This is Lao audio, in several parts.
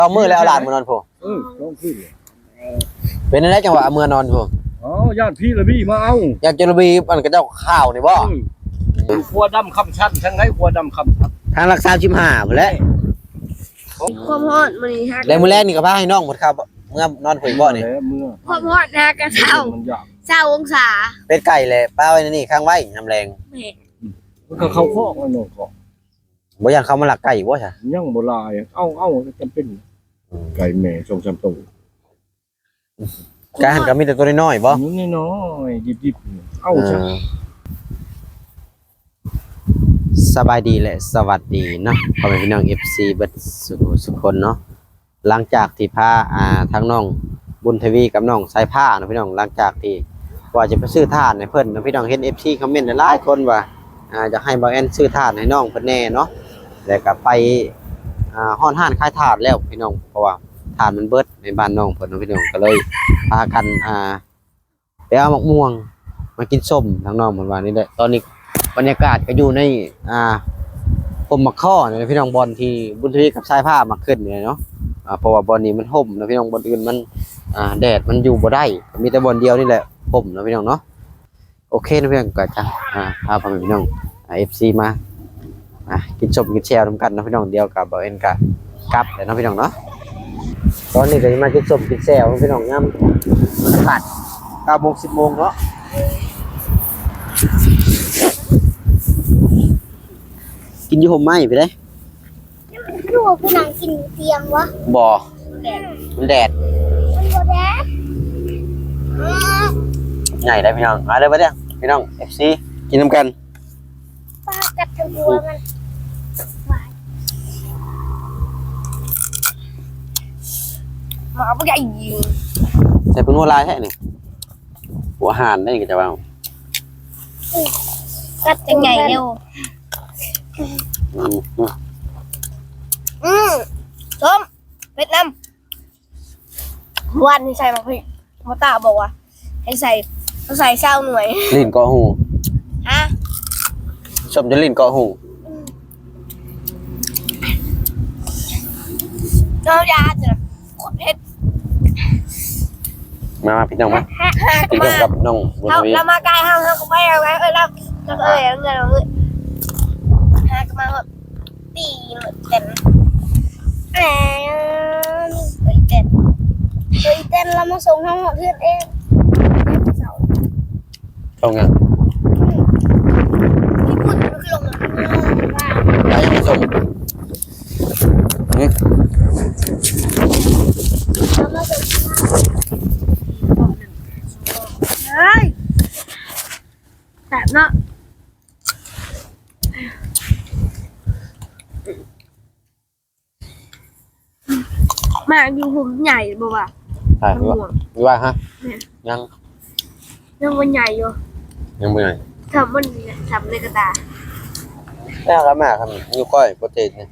ສອງມື້ແລ້ວເອົາຫຼານມານອນພຸ້ນ. ເອີ ສອງຄືນ. ເປັນຈັ່ງໃດຈັ່ງວ່າເອົາເມືອນອນພຸ້ນ? ອໍ ຢ້ານຜີລະບີມາເອົາ. ຢ້ານຈຸລະບີອັນເຂົາເຈົ້າຂ່າວນີ້ບໍ? ເອີ ຢູ່ຄົວດຳຄຳຊັນ. ທາງໃດຄົວດຳຄຳຊັນ? ທາງຫຼັກສາມສິບຫ້າພຸ້ນແຫຼະ. ຄວາມຮ້ອນມື້ນີ້ຫາ ແລ້ວມື້ແລງນີ້ກໍພາໃຫ້ນ້ອງເພິ່ນເຂົ້າເມືອນອນພຸ້ນບໍນີ້? ເມືອ ຄວາມຮ້ອນຫາກະເຊົາ ຊາວອົງສາ. ເປັດໄກ່ແຫຼະ ປາໄວ້ໃນນີ້ ຂັງໄວ້ຍາມແລງ. ແມ່ນ. ມັນກໍເຂົ້າຄອກແລ້ວເນາະ. ບໍ່ຢ້ານເຂົາມາລັກໄກ່ບໍ່ຊະ? ຍັງບໍ່ຫຼາຍ. ເອົາ ເອົາ ຈຳເປັນ. ອືມ ໄກ່ແມ່ສອງສາມໂຕ. ກະຫັ້ນກໍມີແຕ່ໂຕນ້ອຍໆບໍ? ໂຕນ້ອຍໆ ດິບໆ ເອົາຊະ. ເອີ ສະບາຍດີ ແລະ ສະຫວັດດີເນາະ ພໍ່ແມ່ພີ່ນ້ອງ ເອັຟຊີ ເບິດສູ່ຜູ້ສູ່ຄົນເນາະ. ຫຼັງຈາກທີ່ພາ ອ່າ ທາງນ້ອງບຸນທະວີກັບນ້ອງສາຍຟ້າເນາະພີ່ນ້ອງ ຫຼັງຈາກທີ່ວ່າຈະໄປຊື້ຖ່ານໃຫ້ເພິ່ນເນາະພີ່ນ້ອງ ເຫັນເອັຟຊີຄອມເມັນຫຼາຍຄົນວ່າ ອ່າ ຢາກໃຫ້ບ່າວແອນຊື້ຖ່ານໃຫ້ນ້ອງເພິ່ນແດ່ເນາະ ແລ້ວກໍໄປ ອ່າ ຮອດຮ້ານຂາຍຖ່ານແລ້ວພີ່ນ້ອງ ເພາະວ່າຖ່ານມັນເບິດໃນບ້ານນ້ອງເພິ່ນເນາະພີ່ນ້ອງ ກໍເລີຍພາກັນ ອ່າ ໄປເອົາໝາກມ່ວງມາກິນສົ້ມ ທາງນ້ອງເພິ່ນວ່ານີ້ແຫຼະ. ຕອນນີ້ບັນຍາກາດກໍຢູ່ໃນ ອ່າ ຮົ່ມໝາກຄໍ່ນີ້ແຫຼະພີ່ນ້ອງ ບ່ອນທີ່ບຸນທະວີກັບສາຍຟ້າມັກຂຶ້ນນີ້ແຫຼະເນາະ. ອ່າ ເພາະວ່າບ່ອນນີ້ມັນຮົ່ມເນາະພີ່ນ້ອງ ບ່ອນອື່ນມັນ ອ່າ ແດດມັນຢູ່ບໍ່ໄດ້ ກໍມີແຕ່ບ່ອນດຽວນີ້ແຫຼະຮົ່ມເນາະພີ່ນ້ອງເນາະ. ໂອເຄເນາະພີ່ນ້ອງ ກໍຈະ ອ່າ ພາພໍ່ແມ່ພີ່ນ້ອງ ອ່າ ເອັຟຊີ ມາ ອ່າ ກິນສົ້ມກິນແຈ່ວນຳກັນເນາະພີ່ນ້ອງ. ດຽວກໍບ່າວແອນກໍກັບແລ້ວເນາະພີ່ນ້ອງເນາະ. ຕອນນີ້ກໍຊິມາກິນສົ້ມກິນແຈ່ວເນາະພີ່ນ້ອງ ຍາມພັດ ເກົ້າໂມງ ສິບໂມງເນາະ. ກິນຢູ່ຮົ່ມໄມ້ພຸ້ນເດ້. ຄືວ່າຜູ້ນັ່ງກິນຢູ່ຕຽງວະ? ບໍ່ ມັນແດດ ມັນແດດ ມັນບໍ່ແດດ. ໃຫຍ່ໄດ໋ພີ່ນ້ອງ ມາເດີ ມາເດີພີ່ນ້ອງ ເອັຟຊີ ກິນນຳກັນ. ປາກັດທັງຫົວມັນ ໝາບໍ່ໃຫຍ່ ໃສ່ເພິ່ນຫົວຫຼາຍແທ້ນີ້ ຫົວຫານໄດ໋ ກໍຈະວ່າ ກັດຈັງໃຫຍ່ເດ້. ອືມ ອືມ ອືມ ສົ້ມ ເຜັດນຳ. ວານນີ້ໃສ່ໝາກພິກ ພໍ່ຕາບອກວ່າໃຫ້ໃສ່ ໃສ່ຊາວໜ່ວຍ ລີ້ນເກາະຫູ. ຮະ? ສົ້ມຈົນລີ້ນເກາະຫູ. ອືມ ເຮົາຢາກ ໂຄດເຜັດ. ມາ ມາ ພີ່ນ້ອງມາ ຫາ ຫາ ກິນສົ້ມກັບນ້ອງບຸນທະວີ. ເຮົາ ເຮົາມາໃກ້ເຮົາ ເຮົາກໍໄປເອົາໄວ້ ເອີຍ ເຮົາ ເຮົາກໍເອີຍ ເອີຍ ເອີຍ ຫາກໍມາຮອດ ຕີເຕັນ ເອີຍ ເອີຍ ເຕັນ ເອີຍ ເຕັນ ລາວມາສົ່ງເຮົາຮອດເຮືອນເອງ. ສົ່ງຫຍັງ? ອືມ ຍີ່ປຸ່ນມັນຄືລົງມາ ໄປສົ່ງ. ຫຶ ເອີຍ ແຊບເນາະ. ໝາກຢູ່ຫຸ້ມໃຫຍ່ບໍ່ວະ? ໃຊ່ ໝາກມ່ວງ ຢູ່ວ່າ ຢູ່ວ່າ ຮະ? ແມ່ນ ຍັງ ຍັງບໍ່ໃຫຍ່ຢູ່ ຍັງບໍ່ໃຫຍ່ ທຳມັນ ທຳໃນກະຕາ. ແລ້ວກໍໝາກ ທຳຢູ່ກ້ອຍໂປຣຕີນນີ້.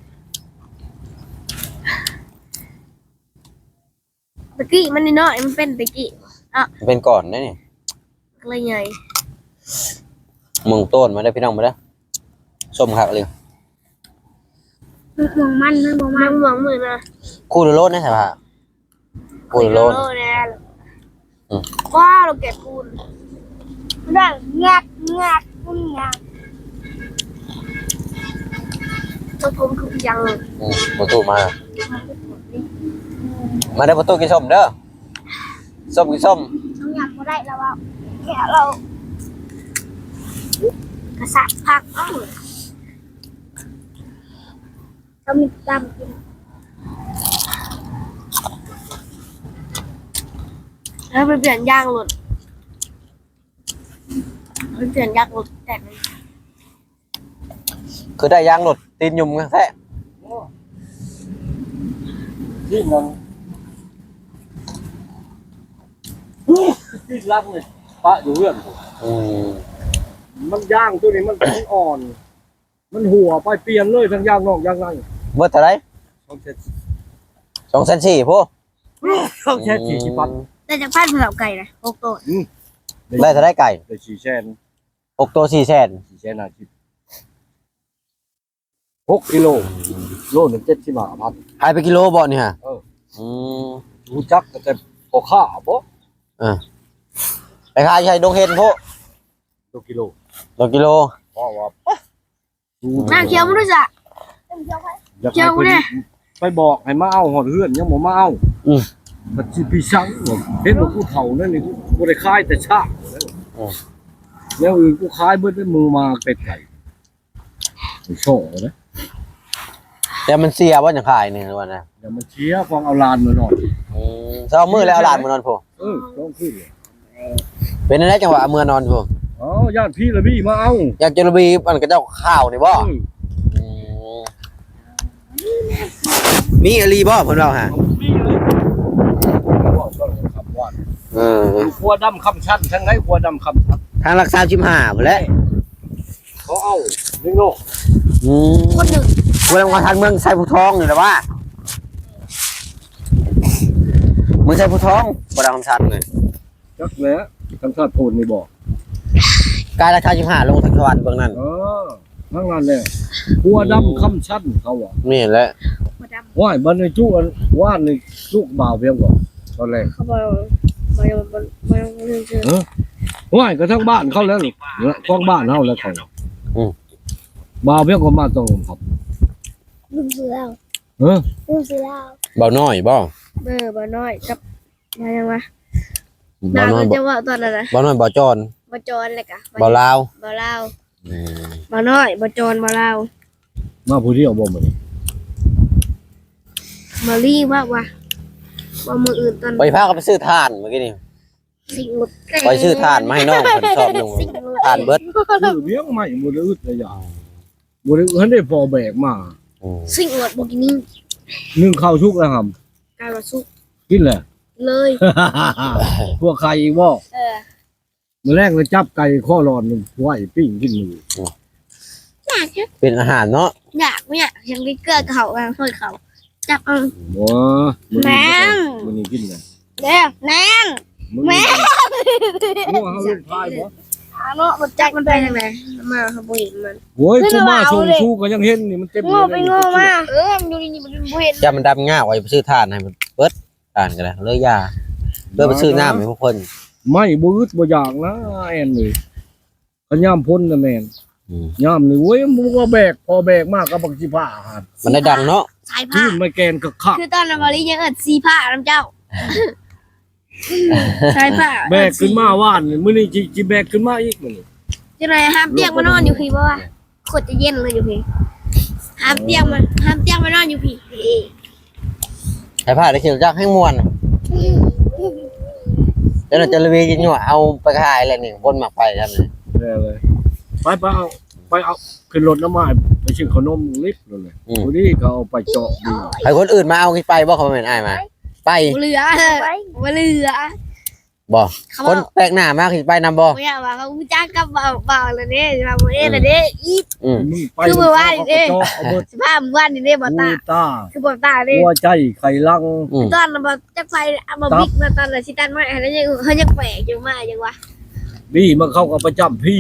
ຕະກີ້ມັນນ້ອຍໆ ມັນເປັນຕະກີ້ເນາະ ມັນເປັນກ່ອນເດ້ນີ້ ກໍເລີຍໃຫຍ່. ເບິ່ງຕົ້ນມາເດີພີ່ນ້ອງ ມາເດີ ສົ້ມຄັກອີ່ຫຼີ. ໝາກມ່ວງມັນ ມັນບໍ່ມັນ ໝາກມ່ວງມື້ນະ ຄູ່ລະໂລນເດ້ ສະພາບ ຄູ່ລະໂລນ ຄູ່ລະໂລນແດ່. ອືມ ວ້າວ ລາວແກະປູນ ມັນໄດ້ແງກ ແງກ ມັນຫຍັງ ຕົວຜົມຄືຫຍັງເລີຍ. ອືມ ບໍ່ຕູ້ມາ ມາເດີ ບໍ່ຕູ້ກິນສົ້ມເດີ ສົ້ມ ກິນສົ້ມ. ຍັງບໍ່ໄດ້ລະວ່າ ແກະລາວ ກະສະຜັກເອົາ. ເຮົາມີຕຳກິນ ເຮົາໄປປ່ຽນຢາງລົດ ໄປປ່ຽນຢາງລົດແຕ່ ຄືໄດ້ຢາງລົດ ຕີນຫຍຸ້ມແທ້. ໂອ້ ຕີນນັ້ນ ຕີນຫຼັງນີ້ປະຢູ່ເຮືອນ. ອືມ ມັນຢາງໂຕນີ້ມັນ ມັນອ່ອນ. ມັນຮົ່ວໄປ ປ່ຽນເລີຍ ທັງຢາງນອກຢາງໃນ. ເບິດເທົ່າໃດ? ສອງແສນ ສອງແສນສີ່ພຸ້ນ. ສອງແສນສີ່ສິບພັນ. ອືມ ໄດ້ຈັກພັນ ເທົ່າໄກ່ນະ ຫົກໂຕ. ອືມ ໄດ້ເທົ່າໃດໄກ່? ໄດ້ສີ່ແສນ. ຫົກໂຕສີ່ແສນ. ສີ່ແສນຫ້າສິບ ຫົກກິໂລ. ອືມ ໂລໜຶ່ງເຈັດສິບຫ້າພັນ. ຂາຍເປັນກິໂລບໍ່ນີ້ຫະ? ເອີ ອືມ ຮູ້ຈັກແຕ່ພໍ່ຄ້າບໍ? ເອີ ໄປຂາຍໃສ ດົງເຫັນພຸ້ນ ໂລກິໂລ ໂລກິໂລ ເພາະວ່າ ນາງຂຽວບໍ່ຮູ້ຈັກ ຢາກໃຫ້ເພິ່ນ ຂຽວແດ່ ໄປບອກໃຫ້ມາເອົາຮອດເຮືອນ ຍັງບໍ່ມາເອົາ. ອືມ ມັນຊິໄປສັ່ງ ເຫັນວ່າຜູ້ເຖົ້ານັ້ນນີ້ ບໍ່ໄດ້ຂາຍແຕ່ຊ້າງ. ອືມ ແນວອື່ນກູຂາຍເບິດ ໝູໝາເປັດໄກ່ ຊໍເດ້. ແຕ່ມັນເສຍບໍ່ ຈັ່ງຂາຍນີ້ວ່ານະ? ແຕ່ມັນເສຍ ຂອງເອົາຫຼານມານອນ. ອືມ ສອງມື້ແລ້ວເອົາຫຼານມານອນພຸ້ນ. ເອີ ສອງຄືນ. ເປັນແນວໃດຈັ່ງວ່າເອົາເມືອນອນພຸ້ນ? ອໍ ຢ້ານຜີລະບີມາເອົາ. ຢ້ານຈຸລະບີ ອັນເຂົາເຈົ້າຂ່າວນີ້ບໍ? ເອີ ອືມ ມີອີ່ຫຼີບໍ ເພິ່ນເວົ້າຫາ? ມີເລີຍ ເວົ້າຕອນຄ່ຳວານ. ເອີ ຢູ່ຂົວດຳຄຳຊັນ ທາງໃດຂົວດຳຄຳຊັນ? ທາງຫຼັກສາມສິບຫ້າພຸ້ນແຫຼະ. ເຂົາເອົາເດັກນ້ອຍ ອືມ ຄົນໜຶ່ງ ຜູ້ນຳການເມືອງໄຊພູທອງນີ້ແຫຼະວ່າ ເມືອງໄຊພູທອງ ບໍ່ໄດ້ຄຳສັດນີ້. ຈັກແຫຼະ ຄຳສັດໂພນນີ້ບໍ? ກາຍລະຊາວສິບຫ້າ ລົງທາງສະຫວັນເບື້ອງນັ້ນ. ເອີ ທາງນັ້ນແຫຼະ ຂົວດຳຄຳຊັນເຂົາວ່າ. ແມ່ນແຫຼະ. ໂອ້ຍ ບັດນີ້ຈຸອັນວານນີ້ຈຸບ່າວພຽງບໍ່ ຕອນແລກ ເຂົາບໍ່ ບໍ່ ບໍ່ ບໍ່ ບໍ່ ເອີ ໂອ້ຍ ກະທາງບ້ານເຂົາແລ້ວ ຂອງບ້ານເຮົາແລ້ວເຂົາ. ອືມ ບ່າວພຽງກໍມາຕ້ອງກັບລຸງເສືອລາວ. ເອີ ລຸງເສືອລາວ ບ່າວນ້ອຍບໍ? ເອີ ບ່າວນ້ອຍກັບ ມາຫຍັງວະ ບ່າວນ້ອຍ ບ່າວນ້ອຍ ຕອນນັ້ນນະ ບ່າວນ້ອຍ ບ່າວຈອນ ບ່າວຈອນ ແລ້ວກະບ່າວລາວ ບ່າວລາວ. ອືມ ບ່າວນ້ອຍ ບ່າວຈອນ ບ່າວລາວ. ມາຜູ້ດຽວບໍ່ມື້ນີ້? ມາລີວ່າ ວ່າ ວ່າມື້ອື່ນຕອນ ໄປພາກັນໄປຊື້ຖ່ານມື້ກີ້ນີ້. ໄປຊື້ຖ່ານມາໃຫ້ນ້ອງເພິ່ນຊອບໜຶ່ງ ຖ່ານເບິດ. ຊື້ວຽງໃໝ່ບໍ່ໄດ້ອຶດໄດ້ຢາກ ບໍ່ໄດ້ ຫັ້ນໄດ້ພໍແບກມາ. ອືມ ຊິອອດບໍ່ກິນນີ້ ໜຶ້ງເຂົ້າສຸກແລ້ວຫຳ? ກາຍວ່າສຸກ ກິນແລ້ວ ເລີຍ ພວກໄຂ່ອີກບໍ່? ເອີ ມື້ແລງລະຈັບໄກ່ຄໍຫຼອນໄວ້ປີ້ງກິນມື້. ອືມ ຢາກ ເປັນອາຫານເນາະ. ຢາກ ຢາກ ຍັງໄດ້ເກືອເຂົ້າ ຫອຍເຂົ້າ ຈັບເອົາ. ບໍ່ ມື້ນີ້ ແມ່ນ ມື້ນີ້ກິນແລ້ວ. ເດ້ ແມ່ນ ແມ່ນ. ໂອ້ ເຮົາເຮັດພາຍບໍ່? ເນາະ ບໍ່ຈັກມັນໄປທາງໃດ ມາເຮົາບໍ່ເຫັນມັນ. ໂອ້ຍ ກູມາສົ່ງຊູກະຍັງເຫັນນີ້ ມັນເຕັມ. ໂງ່ໄປໂງ່ມາ ເອີ ມັນຢູ່ນີ້ມັນບໍ່ເຫັນ. ຢ່າມັນດຳງາວ ໄວ້ໄປຊື້ຖ່ານໃຫ້ມັນເບິດ ຖ່ານກະໄດ້ ເລີຍຢ່າ ເລີຍໄປຊື້ນ້ຳໃຫ້ພວກເພິ່ນ. ໄມ້ບໍ່ອຶດບໍ່ຢາກນະ ແອນເອີຍ. ຄັນຍາມຝົນນະແມ່ນ. ອືມ ຍາມນີ້ ໂອ້ຍ ມັນກໍແບກ ພໍແບກມາກັບບັກຊິພ້າຫັ້ນ ມັນໄດ້ດັງເນາະ ສາຍພ້າ ທີ່ມັນແກ່ນຄັກໆ. ຄືຕອນນັ້ນ ບາລີຍັງເອີ້ນສີພ້ານຳເຈົ້າ ສາຍພ້າ ແບກຂຶ້ນມາວານນີ້ ມື້ນີ້ຊິ ຊິແບກຂຶ້ນມາອີກມື້ນີ້. ຈັ່ງໃດຫາມຕຽງມານອນຢູ່ພີ້ບໍ່ວະ? ໂຄດຈະເຢັນເລີຍຢູ່ພີ້ ຫາມຕຽງມາ ຫາມຕຽງມານອນຢູ່ພີ້. ໃຫ້ພາໄດ້ຂີ່ລົດຈັກແຮ່ງມ່ວນ. ເຈົ້າໜ້າຈະລະເວຍຢູ່ ເອົາໄປຂາຍແລ້ວນີ້ ຄົນມັກໄປນຳນີ້. ແມ່ນເລີຍ ໄປ ໄປເອົາ ໄປເອົາຂຶ້ນລົດນຳອ້າຍ ໄປຊື້ເຂົ້າໜົມລິບໂລດເລີຍ. ອືມ ຜູ້ນີ້ເຂົາເອົາໄປເຈາະດີ ໃຫ້ຄົນອື່ນມາເອົາ ໄປບໍ່? ເຂົາແມ່ນອ້າຍມາ ໄປ ບໍ່ເຫຼືອ ບໍ່ເຫຼືອ. ບໍ່ ຄົນແປກໜ້າມາຊິໄປນຳບໍ່? ບໍ່ຢາກວ່າເຂົາຮູ້ຈັກກັບບ່າວ ບ່າວລະເດ້ ວ່າບໍ່ເອລະເດ້ອີກ. ອືມ ຄືມື້ວານນີ້ເດ້ ສະພາບມື້ວານນີ້ເດ້ ບໍ່ຕາ ຄືບໍ່ຕາເດ້ ຫົວໃຈໄຂ່ຫຼັງ. ອືມ ຕອນນັ້ນບໍ່ຈັກໃຜ ບໍ່ບິກມາຕອນນັ້ນຊິຕັດໄມ້ຫັ້ນ ເຂົາຍັງແປກຢູ່ ມາຫຍັງວະ ບີມາເຂົາກໍປະຈຳພີ.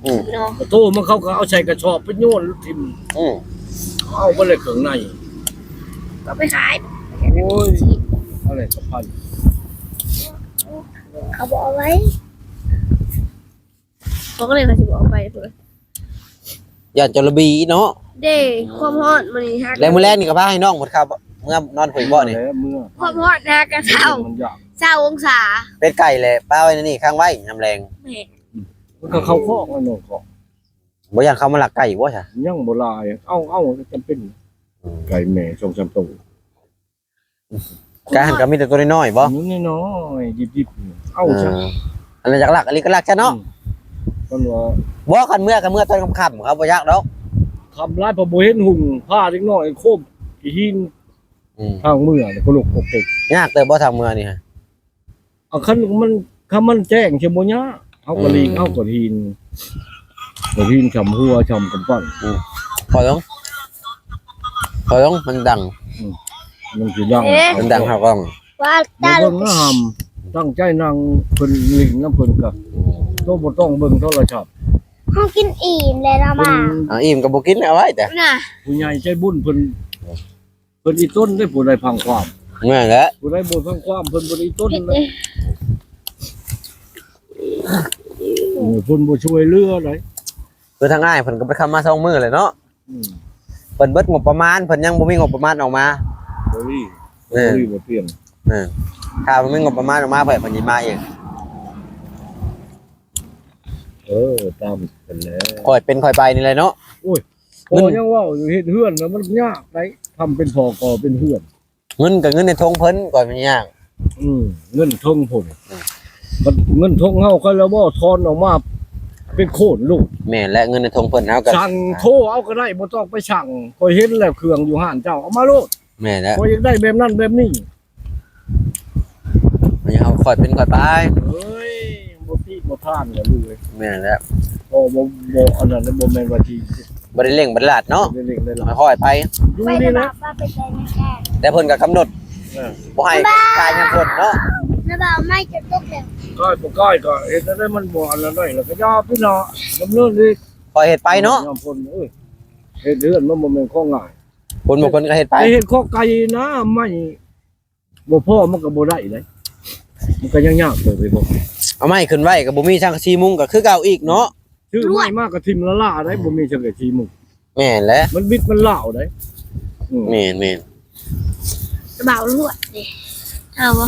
ອືມ ໂຕມາເຂົາກໍເອົາໃສ່ກະສອບໄປໂຍນຖິ້ມ. ອືມ ເອົາໄປເລີຍເຄື່ອງໃນ ກໍໄປຂາຍ. ໂອ້ຍ ອະໄລສະພັນ ເຂົາບໍ່ເອົາໄວ້ ເຂົາກໍເລີຍວ່າຊິບໍ່ເອົາໄປເພິ່ນ ຢ້ານຈະລະບີເນາະ. ເດ້ ຄວາມຮ້ອນມື້ນີ້ຫາ ແລ້ວມື້ແລງນີ້ກໍພາໃຫ້ນ້ອງເພິ່ນເຂົ້າເມືອນອນພຸ້ນບໍ່ນີ້? ເມືອ ຄວາມຮ້ອນຫາກະຊາວ ຊາວອົງສາ. ເປັດໄກ່ແຫຼະ ປາໄວ້ໃນນີ້ ຂັງໄວ້ຍາມແລງ. ແມ່ນ ມັນກໍເຂົ້າຄອກແລ້ວເນາະ ຄອກ ບໍ່ຢ້ານເຂົາມາລັກໄກ່ບໍ່ຊະ? ຍັງບໍ່ຫຼາຍ ເອົາ ເອົາ ຈຳເປັນ. ອືມ ໄກ່ແມ່ສອງສາມໂຕ. ກະຫັ້ນກະມີແຕ່ໂຕນ້ອຍໆບໍ່? ນ້ອຍໆ ດິບໆ ເອົາຊະ. ເອີ ອັນນັ້ນຢາກລັກອີ່ຫຼີກໍລັກຊະເນາະ. ອືມ ຄັນວ່າ ບໍ່ ຄັນເມືອກໍເມືອຕອນຄ່ຳໆ ເຂົາບໍ່ຢາກດອກ. ຄ່ຳຫຼາຍ ເພາະບໍ່ເຫັນຮຸ່ງ ພາເດັກນ້ອຍໂຄມຂີ້ຫີນ. ອືມ ທາງເມືອນີ້ກໍລົກກົກເຕັກ. ຍາກເຕີບບໍ່ທາງເມືອນີ້? ເອົາ ຄັນມັນ ຄັນມັນແຈ້ງຊິບໍ່ຍາກ ເຮົາກໍຫຼີກ ອືມ ເຮົາກໍຫີນ ກໍຫີນຊ່ຳຫົວຊ່ຳກຳປັ່ນ. ອືມ ຂໍລົງ ຂໍລົງ ມັນດັງ. ອືມ ມັນຊິດັງ ເອະ ມັນດັງເຮົາກ້ອງ. ວ່າຕາ ເບິ່ງນະຫຳ ຕັ້ງໃຈນັ່ງເພິ່ນຫຼິ້ນນຳເພິ່ນກະ ໂຕບໍ່ຕ້ອງເບິ່ງໂທລະສັບ. ເຮົາກິນອີ່ມແລ້ວລະມາ ເອົາອີ່ມກໍບໍ່ກິນ ເອົາໄວ້ແຕ່ ນະ ຜູ້ໃຫຍ່ໃຈບຸນເພິ່ນ ພິ່ນອີຕົນເດ້ ຜູ້ໃດຟັງຄວາມ. ແມ່ນແຫຼະ. ຜູ້ໃດບໍ່ຟັງຄວາມ ເພິ່ນບໍ່ໄດ້ອີຕົນນະ. ເອີ ເພິ່ນບໍ່ຊ່ວຍເຫຼືອໃດ. ຄືທາງອ້າຍເພິ່ນກໍໄປຄຳມາສອງມື້ແລ້ວເນາະ. ອືມ ເພິ່ນເບິດງົບປະມານ ເພິ່ນຍັງບໍ່ມີງົບປະມານອອກມາ. ບໍ່ມີ ເອີ ບໍ່ມີ ບໍ່ພຽງ. ເອີ ຖ້າມັນມີງົບປະມານອອກມາ ເພິ່ນ ເພິ່ນຊິມາເອງ. ເອີ ຕາມກັນແຫຼະ ຄ່ອຍເປັນຄ່ອຍໄປນີ້ແຫຼະເນາະ. ໂອ້ຍ ພໍ່ຍັງເວົ້າຢູ່ ເຮັດເຮືອນນະມັນຍາກໃດ໋ ທຳເປັນພໍ່ກໍ່ເປັນເຮືອນ. ເງິນກໍເງິນໃນຖົງເພິ່ນ ກໍມັນຍາກ. ອືມ ເງິນຖົງພຸ້ນ ເງິນຖົງເຮົາ ຂ້ອຍລະບໍ່ຖອນອອກມາເປັນໂຄນໂລດ. ແມ່ນແຫຼະ ເງິນໃນຖົງເພິ່ນ ເຮົາກໍສັ່ງໂທເອົາກໍໄດ້ ບໍ່ຕ້ອງໄປສັ່ງ. ຂ້ອຍເຫັນແລ້ວ ເຄື່ອງຢູ່ຮ້ານເຈົ້າ ເອົາມາໂລດ. ແມ່ນແຫຼະ ຂ້ອຍຢາກໄດ້ແບບນັ້ນແບບນີ້ ໃຫ້ເຮົາຄ່ອຍເປັນຄ່ອຍໄປ. ເອີຍ ບໍ່ຕີບໍ່ທານແຫຼະລູກເອີຍ. ແມ່ນແຫຼະ ບໍ່ ບໍ່ ບໍ່ ອັນນັ້ນ ບໍ່ແມ່ນວ່າຊິ ບໍ່ໄດ້ເລັ່ງບໍ່ໄດ້ລາດເນາະ ບໍ່ໄດ້ເລັ່ງໄດ້ລາດ ຄ່ອຍໄປ. ຢູ່ນີ້ແຫຼະ ແຕ່ເພິ່ນກໍກຳນົດ ເອີ ບໍ່ໃຫ້ຂາຍຍາມຝົນເນາະ. ນະບ່າວ ໄມ້ຈະຕົກແລ້ວ ກ້ອຍບໍ່ກ້ອຍກໍເຮັດແນວໃດ ມັນບໍ່ອັນນັ້ນໄດ້ ແລ້ວກໍຢ່າພີ່ນ້ອງດຳເນີນອີກ. ຄ່ອຍເຮັດໄປເນາະ ຍາມຝົນ. ໂອ້ຍ ເຮັດເຮືອນມັນບໍ່ແມ່ນຂອງງ່າຍ. ຄົນບາງຄົນກໍເຮັດໄປ ໄປເຮັດຄອກໄກ່ນະ ໄມ້ ບໍ່ພໍມັນກໍບໍ່ໄດ້ເດ້ ມັນກໍຍັງຍາກເຕີບໄປບໍ່. ເອົາໄມ້ຂຶ້ນໄວ້ກໍບໍ່ມີສັງກະສີມຸງກໍຄືເກົ່າອີກເນາະ. ຊື້ໄມ້ມາກໍຖິ້ມລ້າໆໄດ໋ ອືມ ບໍ່ມີສັງກະສີມຸງ. ແມ່ນແຫຼະ ມັນບິດມັນລ້າວໄດ໋. ອືມ ແມ່ນໆ ບ່າວລວດເດ້ ເອົາບໍ່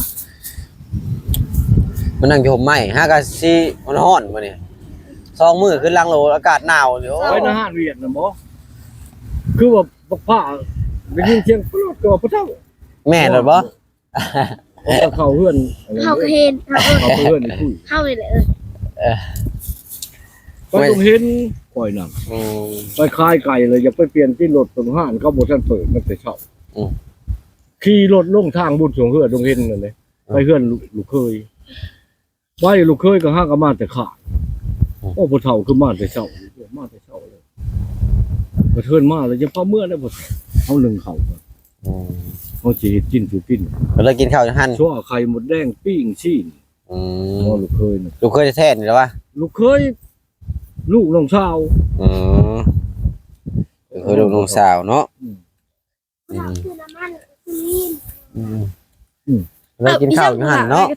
ມານັ່ງຢູ່ຮົ່ມໄມ້ ຫາກະຊິຮ້ອນໆມື້ນີ້ ສອງມື້ຂຶ້ນຫຼັງໂລ ອາກາດໜາວນີ້. ໂອ້ ໄປນະຮ້ານຫວຽດນະບໍ່ ຄືວ່າບັກພ້າ ໄດ້ຍິນສຽງປະໂລດ ກໍວ່າຜູ້ເຖົ້າ. ແມ່ນໂລດບໍ່? ເຂົ້າເຮືອນ ເຮົາກໍເຫັນ ເຮົາ ເຮົາໄປເຮືອນອີ່ຜູ້ ເຮົານີ້ແຫຼະ ເອີ ເອີ ຂ້ອຍຕ້ອງເຫັນ ຂ້ອຍນັ້ນ. ອືມ ໄປຂາຍໄກ່ແລ້ວ ຢາກໄປປ່ຽນຕີນລົດ ໂຮງຮ້ານເຂົາບໍ່ທັນເປີດ ມັນແຕ່ເຊົ້າ. ອືມ ຂີ່ລົດລົງທາງບຸນຊ່ວງເຮືອດົງເຫັນນັ້ນເດ້ ອືມ ໄປເຮືອນລູກ ລູກເຂີຍ. ໄປລູກເຂີຍກໍຫາກໍມາແຕ່ຄ້າຍ. ອືມ ໂອ້ ຜູ້ເຖົ້າຄືມາແຕ່ເຊົ້າ ມາແຕ່ເຊົ້າເລີຍ. ບັດເຮືອນມາແລ້ວ ຢ່າພາເມືອເດີຜູ້ເຖົ້າ ເຮົາໜຶ້ງເຂົ້າກ່ອນ. ອືມ ເຮົາຊິເຮັດກິນສູ່ກິນ ກໍເລີຍກິນເຂົ້າຢູ່ຫັ້ນ ຊົ່ວໄຂ່ມົດແດງ ປີ້ງຊີ້ນ. ອືມ ພໍ່ລູກເຂີຍນະ ລູກເຂີຍແທ້ໆນີ້ລະວະ ລູກເຂີຍ ລູກນ້ອງສາວ. ອືມ ລູກເຂີຍລູກນ້ອງສາວເນາະ. ອືມ ອືມ ອືມ ອືມ ໄດ້ກິນເຂົ້າຢູ່ຫັ້ນເນາະ.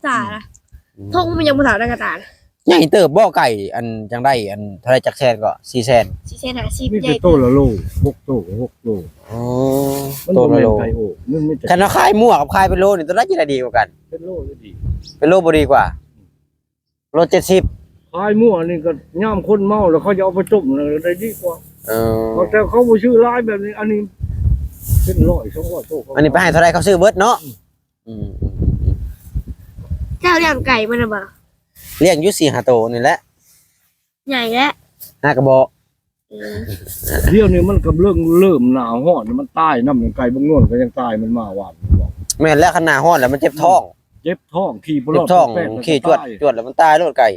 ທງມັນຍັງບໍ່ເທົ່ານາກະຕານະ ໃຫຍ່ເຕີບບໍ່ໄກ່ ອັນຈັ່ງໄດ້ ອັນເທົ່າໃດຈັກແສນກໍ ສີ່ແສນ ສີ່ແສນຫ້າສິບ ມີແຕ່ໂຕລະໂລ ຫົກໂຕກໍຫົກໂລ. ອໍ ມັນບໍ່ແມ່ນໄກ່ໂອກ ມັນມີແຕ່ ຄັນເຮົາຂາຍມົວກັບຂາຍເປັນໂລນີ້ ໂຕໃດຈະໄດ້ດີກວ່າກັນ? ເປັນໂລຈະດີ ເປັນໂລບໍ່ດີກວ່າ? ໂລເຈັດສິບ ຂາຍມົວນີ້ກໍຍາມຄົນເມົາແລ້ວເຂົາຈະເອົາໄປຕົ້ມນະໄດ້ດີກວ່າ. ເອີ ແຕ່ເຂົາບໍ່ຊື້ຫຼາຍແບບນີ້ ອັນນີ້ເປັນຮ້ອຍສອງຮ້ອຍໂຕ. ອັນນີ້ໄປໃຫ້ເທົ່າໃດເຂົາຊື້ເບິດເນາະ. ອືມ ອືມ ອືມ ເຈົ້າລ້ຽງໄກ່ມານະບໍ່? ລ້ຽງຢູ່ສີ່ຫ້າໂຕນີ້ແຫຼະ ໃຫຍ່ແລ້ວ ຫ້າກະບອກ. ເອີ ດຽວນີ້ມັນກຳລັງເລີ່ມໜ້າຮ້ອນ ມັນຕາຍນຳ ໄກ່ບັກນວນກໍຍັງຕາຍ ມັນມາຫວານ. ແມ່ນແລ້ວ ຄັນໜ້າຮ້ອນແລ້ວມັນເຈັບທ້ອງ ເຈັບທ້ອງ ຂີ່ບໍ່ລອດ ເຈັບທ້ອງ ແປກໆ ຂີ່ຈວດ ແລ້ວກໍຕາຍ ຈວດແລ້ວມັນຕາຍໂລດໄກ່.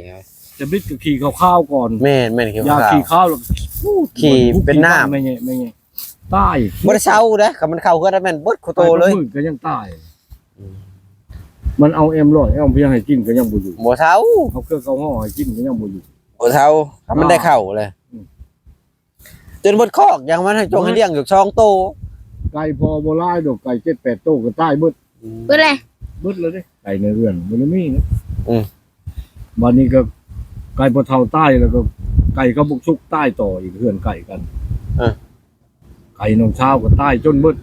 ຈະບິດກໍຂີ່ຂາວໆກ່ອນ. ແມ່ນໆ ຂີ່ຂາວໆ ຢ່າຂີ່ຂາວແລ້ວ ໂອ້ ຂີ່ເປັນນ້ຳ ແມ່ນ ແມ່ນ ຕາຍ ບໍ່ໄດ້ເຊົາເດ້. ຄັນມັນເຂົ້າເຮືອນແລ້ວແມ່ນເບິດຄູ່ໂຕເລີຍ ກໍຍັງຕາຍ. ອືມ ມັນເອົາແອມຮ້ອຍ ແອມພຽງໃຫ້ກິນກໍຍັງບໍ່ຢູ່ ບໍ່ເຊົາ ເອົາເຄືອເຂົ້າຫໍ່ໃຫ້ກິນກໍຍັງບໍ່ຢູ່ ບໍ່ເຊົາ. ຄັນມັນໄດ້ເຂົ້າແລ້ວ ອືມ ຈົນເບິດຄອກ ຢ່າງມັນໃຫ້ຈົ່ງໃຫ້ລ້ຽງຢູ່ສອງໂຕ. ໄກ່ພໍບໍ່ຫຼາຍດອກ ໄກ່ເຈັດແປດໂຕກໍຕາຍເບິດ. ອືມ ເບິດແລ້ວ ເບິດແລ້ວເດ້ ໄກ່ໃນເຮືອນບໍ່ໄດ້ມີນະ. ອືມ ບາດນີ້ກໍໄກ່ພໍ່ເຖົ້າຕາຍ ແລ້ວກໍໄກ່ກັບບັກສຸກຕາຍຕໍ່ອີກ ເຮືອນໃກ້ກັນ. ເອີ ໄກ່ນ້ອງສາວກໍຕາຍຈົນເບິດ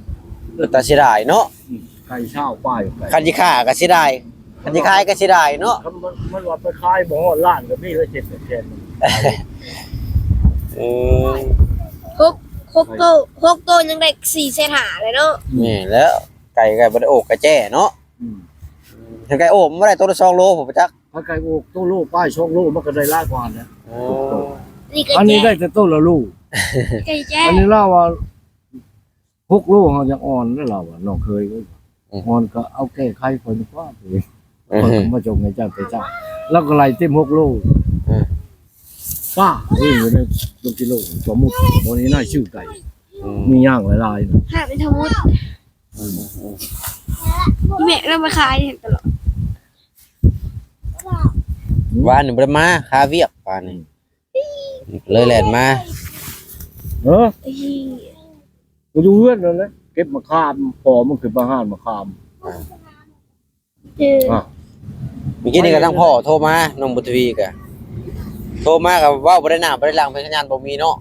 ເປັນຕາເສຍດາຍເນາະ. ອືມ ໄກ່ຊາວປາຍ ຄັນຊິຂ້າກໍເສຍດາຍ ຄັນຊິຂາຍກໍເສຍດາຍເນາະ. ຄັນມັນ ມັນວ່າໄປຂາຍບໍ່ຮອດລ້ານກໍມີລະເຈັດແປດແສນ. ເອີ ຫົກ ຫົກໂຕ ຫົກໂຕຍັງໄດ້ສີ່ແສນຫ້າເລີຍເນາະ. ແມ່ນແລ້ວ ໄກ່ກໍບໍ່ໄດ້ໂອກກະແຈ້ເນາະ. ອືມ ຄັນໄກ່ໂອກມັນບໍ່ໄດ້ໂຕລະສອງໂລພຸ້ນຈັກ. ຖ້າໄກ່ອອກໂຕໂລປາຍ ສອງໂລ ມັນກໍໄດ້ຫຼາຍກວ່ານະ. ອໍ ອັນນີ້ໄດ້ແຕ່ໂຕລະໂລ. ໄກ່ແຈ້ ອັນນີ້ລາວວ່າຫົກໂລ ເຮົາຍັງອ່ອນເດ້ ລາວວ່າ ນ້ອງເຂີຍເອີຍ. ອືມ ອ່ອນກໍເອົາແກ້ໄຂຂ້ອຍດີກວ່າ ຂ້ອຍກໍມາສົ່ງໃຫ້ເຈົ້າແຕ່ເຊົ້າ. ລາວກໍໄລ່ເຕັມຫົກໂລ. ເອີ ປ້າເອີຍ ຢູ່ໃນໂລກິໂລ ສະມຸດ ບໍ່ນີ້ນາຍຊື້ໄກ່. ອືມ ມີຍ່າງຫຼາຍໆ ຫາໄປທັງໝົດ. ອືມ ແມ່ນຳມາຂາຍຕະຫຼອດ. ວານນີ້ບໍ່ໄດ້ມາ ຄາວຽກວານນີ້ ອືມ ເລີຍແລ່ນມາ. ເອີ ກໍຢູ່ເຮືອນນັ້ນແຫຼະ ເກັບໝາກຂາມ ພໍ່ມັນຂຶ້ນມາຮ້ານໝາກຂາມ. ອ່າ ເອີ ອ່າ ເມື່ອກີ້ນີ້ກໍທາງພໍ່ໂທມາ ນ້ອງບຸນທະວີກໍໂທມາ ກໍເວົ້າບໍ່ໄດ້ໜ້າບໍ່ໄດ້ຫຼັງ ພະຍານບໍ່ມີເນາະ.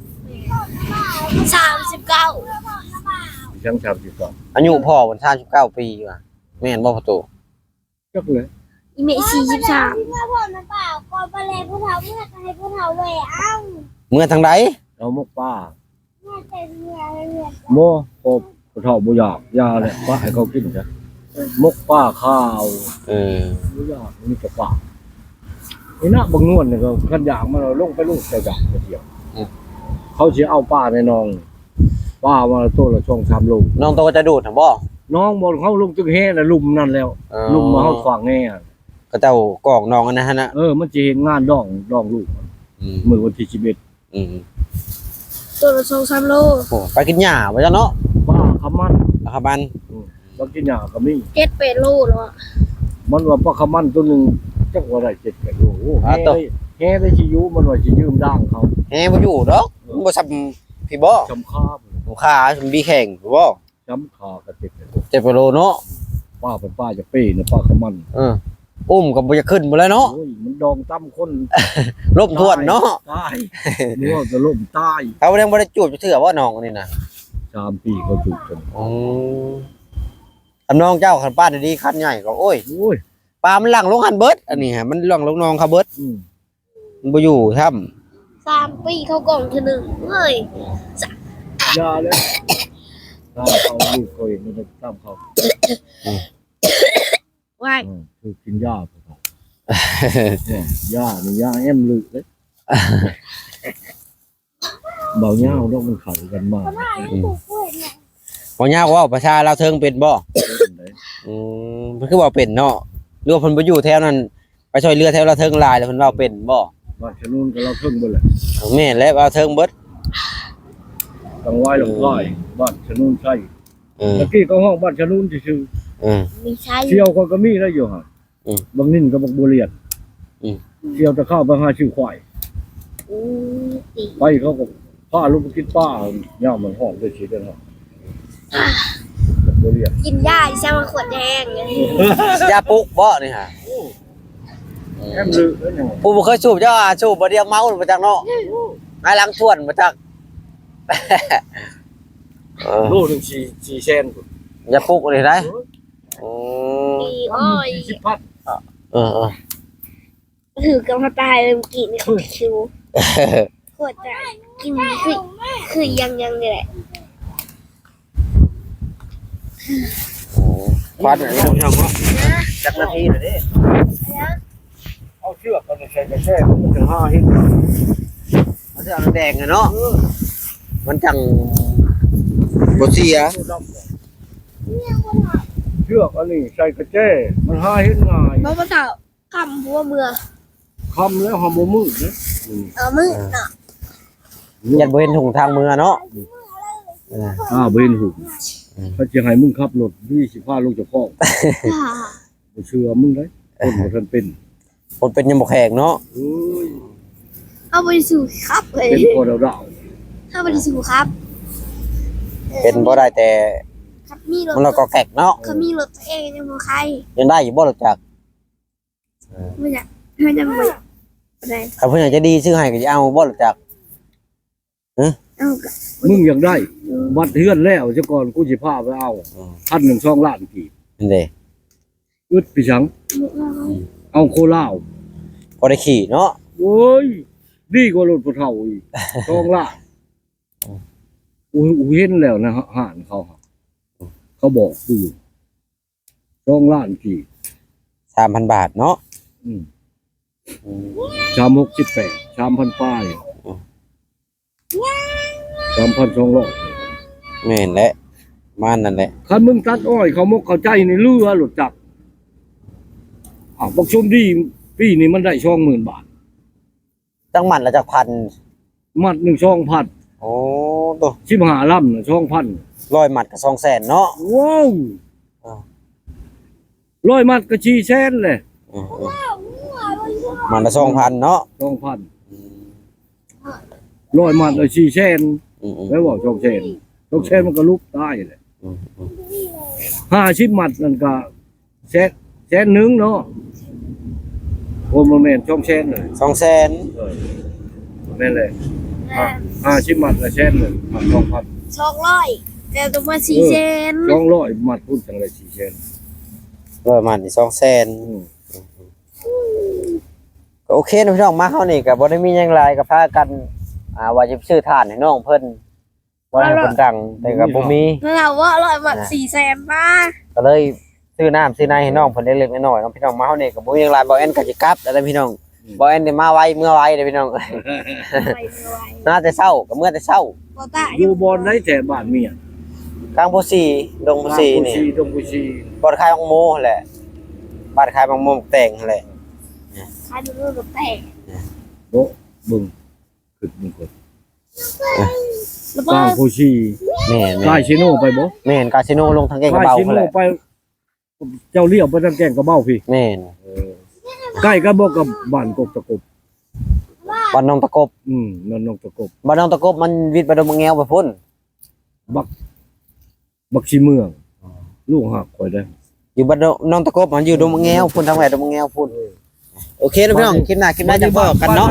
ສາມສິບເກົ້າ ຍັງສາມສິບເກົ້າ ອາຍຸພໍ່ມັນສາມສິບເກົ້າປີວ່າ ແມ່ນບໍ່ພໍ່ຕູ້? ຈັກແຫຼະ ອີແມ່ສີ່ສິບສາມ ເມື່ອທາງໃດ? ເອົາໝົກປາ ບໍ່ ພໍ່ຜູ້ເຖົ້າບໍ່ຢາກ ຢ່າແຫຼະ ປະໃຫ້ເຂົາກິນຊະ ໝົກປາຂາວ. ເອີ ບໍ່ຢາກ ມີແຕ່ປາ ນີ້ນະ ບັກນວນນີ້ກໍຄັນຢາກມັນເອົາລົງໄປ ລົງແຕ່ຢາກໄປທ່ຽວ. ອືມ ເຂົາຊິເອົາປາໃນໜອງ ປາມາໂຕລະສອງສາມໂລ. ໜອງໂຕຈະດູດຫັ້ນບໍ່? ໜອງບ່ອນເຮົາລົງຕຶກແຮນະ ລຸ່ມນັ້ນແລ້ວ. ອໍ ລຸ່ມມາຮອດຂວາງແຮ ເຂົາເຈົ້າກອກໜອງອັນນັ້ນຫັ້ນນະ. ເອີ ມັນຊິເຮັດງານດອງ ດອງລູກ. ອືມ ມື້ວັນທີສິບເອັດ. ອືມ ໂຕລະສອງສາມໂລ. ໂອ້ ໄປກິນຫຍ້າວ່າຊັ້ນເນາະ. ປາຂາມັນ ປາຂາມັນ. ອືມ ໄປກິນຫຍ້າກໍມີ ເຈັດແປດໂລແລ້ວ. ມັນວ່າປາຂາມັນໂຕໜຶ່ງ ຈັກວ່າໄດ້ເຈັດແປດໂລ. ໂອ້ ປາໂຕ ແຮ່ໄດ້ ແຮ່ໄດ້ຊິຢູ່ ມັນວ່າຊິຢືມດ່າງເຂົາ. ແຮ່ບໍ່ຢູ່ດອກ. ເອີ ມັນບໍ່ສ່ຳພີ້ບໍ? ສ່ຳຂາ ສ່ຳຂາ ສ່ຳບີແຂ້ງພຸ້ນບໍ? ຈຳຂາກໍເຈັບແລ້ວ ເຈັບກວ່າໂລເນາະ. ປາເປັນປາຈະເປ້ນະ ປາຂາມັນ. ເອີ ອຸ້ມກໍບໍ່ຢາກຂຶ້ນພຸ້ນແຫຼະເນາະ. ໂອ້ຍ ມັນດອງຕ່ຳຄົນ ລົ້ມຖ້ວນເນາະ. ຕາຍ ເວົ້າແຕ່ລົ້ມຕາຍ. ເຂົາຍັງບໍ່ໄດ້ຈູບຈັກເທື່ອບໍ່ ໜອງອັນນີ້ນະ? ສາມປີເຂົາຈູບຈົນ. ອືມ ຄັນໜອງເຈົ້າ ຄັນປານດີໆ ຄັນໃຫຍ່ກໍ ໂອ້ຍ ໂອ້ຍ ປາມັນຫຼັ່ງລົງຫັ້ນເບິດ. ອັນນີ້ຫະ ມັນຫຼັ່ງລົງໜອງເຂົາເບິດ. ອືມ ມັນບໍ່ຢູ່ຊ້ຳ. ສາມປີເຂົາກອງເທື່ອໜຶ່ງເວີຍ. ຢ່າເລີຍ ຕາມເຂົາ ລູກເຂົາເອງ ມັນຕາມເຂົາ. ອືມ ວ້າຍ ອືມ ຖືກກິນຢາ ເຂົາ ເອີ ຢານີ້ຢາແອມລຶເດ້. ເບົາຍາວດອກ ມັນເຂົ້າກັນມາ. ອືມ ເບົາຍາວເວົ້າພາສາລາວເທິງເປັນບໍ່? ເປັນເດ້. ອືມ ເພິ່ນຄືເວົ້າເປັນເນາະ ຫຼືວ່າເພິ່ນໄປຢູ່ແຖວນັ້ນ ໄປຊ່ອຍເຫຼືອແຖວລາວເທິງຫຼາຍ ແລ້ວເພິ່ນເວົ້າເປັນບໍ່? ບ້ານຊະນູນກໍລາວເທິງເບິດແຫຼະ. ແມ່ນແຫຼະ ລາວເທິງເບິດ. ຕັງຫວາຍ ອືມ ລຳພາຍ ບ້ານຊະນູນໄຊ. ເອີ ຕະກີ້ກໍຮ້ອງບ້ານຊະນູນຊື່ໆ. ເອີ ມີໄຊ ສ່ຽວຂ້ອຍກໍມີໄດ້ຢູ່ຫັ້ນ. ອືມ ບັກນິນກັບບັກບົວລຽນ. ອືມ ສ່ຽວຕະເຂົ້າໄປຫາຊື້ຄວາຍ. ອືມ ໄປເຂົາກໍພາລົງໄປກິນປາ ຍາມມັນຮ້ອນໄດ້ຊິໄດ້ເນາະ. ບັກບົວລຽນ ກິນຢາອີ່ຫຍັງມາຂວດແດງ ຢາປຸກບໍ່ນີ້ຫະ? ໂອ້ ແອມລືເດ້ຫຍັງ ຜູ້ບໍ່ເຄີຍສູບ ເຈົ້າຫາສູບບໍ່ດຽວເມົາບໍ່ຈັກເນາະ. ໂອ້ ນາຍຫຼັງຊວນບໍ່ຈັກ. ເອີ ໂລໜຶ່ງສີ່ ສີ່ແສນພຸ້ນ ຢາປຸກນີ້ໄດ໋. ໂອ້ຍ ໂອ້ ສີ່ສິບພັນ. ເອີໆ ຖືກກັບມາຕາຍເລີຍເມື່ອກີ້ນີ້ ໂຄດຊິວ ໂຄດຈະກິນຄື ຄືຍັງໆນີ້ແຫຼະ. ໂອ້ ຄວັນເອົາເນາະ ຈັກນາທີແລ້ວເດ້. ເອົາເຊືອກເອົາໃສ່ກະແສ ມັນຈັ່ງຫາເຫັນ ເອົາເຊືອກແດງໆ ເນາະ. ເອີ ມັນຈັ່ງບໍ່ເສຍ. ເຊືອກອັນນີ້ໃສ່ກະແຈ ມັນຫາເຫັນງ່າຍ. ບໍ່ ບໍ່ເຖົ້າ ຄ່ຳຫົວເມືອ ຄ່ຳແລ້ວຫາບໍ່ມືດເດ້. ອືມ ເອີ ມືດເນາະ ຢ້ານບໍ່ເຫັນຫົນທາງເມືອເນາະ. ອືມ ເອີ ອ່າ ບໍ່ເຫັນຫຸ້ງ. ອືມ ເຂົາຊິໃຫ້ມຶງຂັບລົດ ມີຊິພາລົງເຈົ້າຂອງ ບໍ່ເຊື່ອມຶງເດ້. ຄົນບໍ່ທັນເປັນ ຄົນເປັນຍັງບໍ່ແຂງເນາະ. ໂອ້ຍ ເຮົາບໍ່ໄດ້ສູ້ຂັບເລີຍ ເປັນພໍດາວໆ ເຮົາບໍ່ໄດ້ສູ້ຂັບ. ເປັນບໍ່ໄດ້ ແຕ່ຂັບມີລົດ ມັນລະກໍແກກເນາະ. ຄັນມີລົດຕົວເອງຍັງບໍ່ໄຄ. ຍັງໄດ້ຢູ່ບໍ່ລົດຈັກ? ບໍ່ຢາກ ເຮົາຍັງບໍ່ຢາກໄດ້. ຄັນເພິ່ນຢາກຈະດີຊື້ໃຫ້ກໍຊິເອົາບໍ່ລົດຈັກ? ຮະ? ເອົາ ກໍ ມຶງຢາກໄດ້ ອືມ ບັດເຮືອນແລ້ວຊະກ່ອນ ກູຊິພາໄປເອົາ. ອືມ ຄັນໜຶ່ງສອງລ້ານກີບ. ຫັ້ນເດ້ ອຶດໄປສັງ? ບໍ່ເອົາ ເອົາໂຄລາວ ພໍໄດ້ຂີ່ເນາະ. ໂອ້ຍ ດີກວ່າລົດຜູ້ເຖົ້າອີກ ສອງລ້ານ. ອືມ ກູເຫັນແລ້ວໃນຮ້ານເຂົາ ເຂົາບອກກູຢູ່ ສອງລ້ານກີບ ສາມພັນບາດເນາະ. ອືມ ອືມ ສາມຫົກສິບແປດ ສາມພັນປາຍ. ອືມ ສາມພັນສອງຮ້ອຍ. ແມ່ນແຫຼະ ປະມານນັ້ນແຫຼະ. ຄັນມຶງຕັດອ້ອຍເຂົ້າໝົກເຂົ້າໃຈນີ້ເຫຼືອລົດຈັກ. ອ້າວ ບັກຊົມດີປີນີ້ມັນໄດ້ສອງໝື່ນບາດ. ຈັກມັດລະຈັກພັນ? ມັດໜຶ່ງສອງພັນ. ໂອ້ ໂຕ ສິບຫ້າລຳນະສອງພັນ. ຮ້ອຍມັດກໍສອງແສນເນາະ. ວ້າວ ອ່າ ຮ້ອຍມັດກໍສີ່ແສນແຫຼະ. ອືມໆ ມັດລະສອງພັນເນາະ ສອງພັນ. ອືມ ຮ້ອຍມັດລະສີ່ແສນ. ອືມໆ ແລ້ວເວົ້າສອງແສນ ສອງແສນມັນກໍຫຼຸບຕາຍແຫຼະ. อืมอืม ห้าสิบ หมัดนั่นก็แสน แสนหนึ่งเนาะ โอ้ บ่แม่น สองแสนเลย สองแสน เออ แม่นแหละ ห้า ห้าสิบ หมัดละแสนเลย หมัดสองพัน สองร้อย แต่ตัวมาสี่แสน เออ สองร้อย หมัดพุ้นจั่งได้สี่แสน ร้อย หมัดนี่สองแสน อืม ก็โอเคเนาะพี่น้อง มาเฮานี่ก็บ่ได้มีหยังหลาย ก็พากัน อ่า ว่าจะไปซื้อถ่านให้น้องเพิ่น บ่ได้ให้เพิ่นดัง แต่ก็บ่มี นั่นล่ะว่าร้อยบาท อ่า สี่แสนมา ก็เลยซื้อน้ำซื้อในให้น้องเพิ่นเล็กๆน้อยๆเนาะพี่น้อง มาเฮานี่ก็บ่มีหยังหลาย บ่าวแอนก็สิกลับแล้วเด้อพี่น้อง อืม บ่าวแอนนี่มาไวเมือไวเด้อพี่น้อง ไปเมือไว มาแต่เช้าก็เมือแต่เช้า บ่ตะ อยู่บ่อนใดแถวบ้านเมีย กลางโพธิ์ศรี ดงโพธิ์ศรีนี่ กลางโพธิ์ศรี ดงโพธิ์ศรี บ่อนขายหมากโมหั่นแหละ บ้านขายหมากโมหมากแตงหั่นแหละ ขายหมากโมหมากแตง โอ้ เบิ่ง คิดเบิ่งก่อน แล้วก็ กลางโพธิ์ศรี แม่นๆ คาสิโนไปบ่ แม่น คาสิโนลงทางแก่งกระเบา คาสิโน หั่นแหละ ไป เจ้าเลี้ยวไปทางแก่งกระเบาพี้ แม่น เออ ใกล้กันบ่กับบ้านกกตะกบ บ้านหนองตะกบ อืม บ้านหนองตะกบ บ้านหนองตะกบมันวิดไปดงมะแงวไปพุ้น บัก บักชีเมือง ลูกฮักข้อยเด้อ อยู่บ้านหนองตะกบ มันอยู่ดงมะแงวพุ้น ทางแหวดงมะแงวพุ้น เออ โอเคนะพี่น้อง คลิปหน้า คลิปหน้าจะพ้อกันเนาะ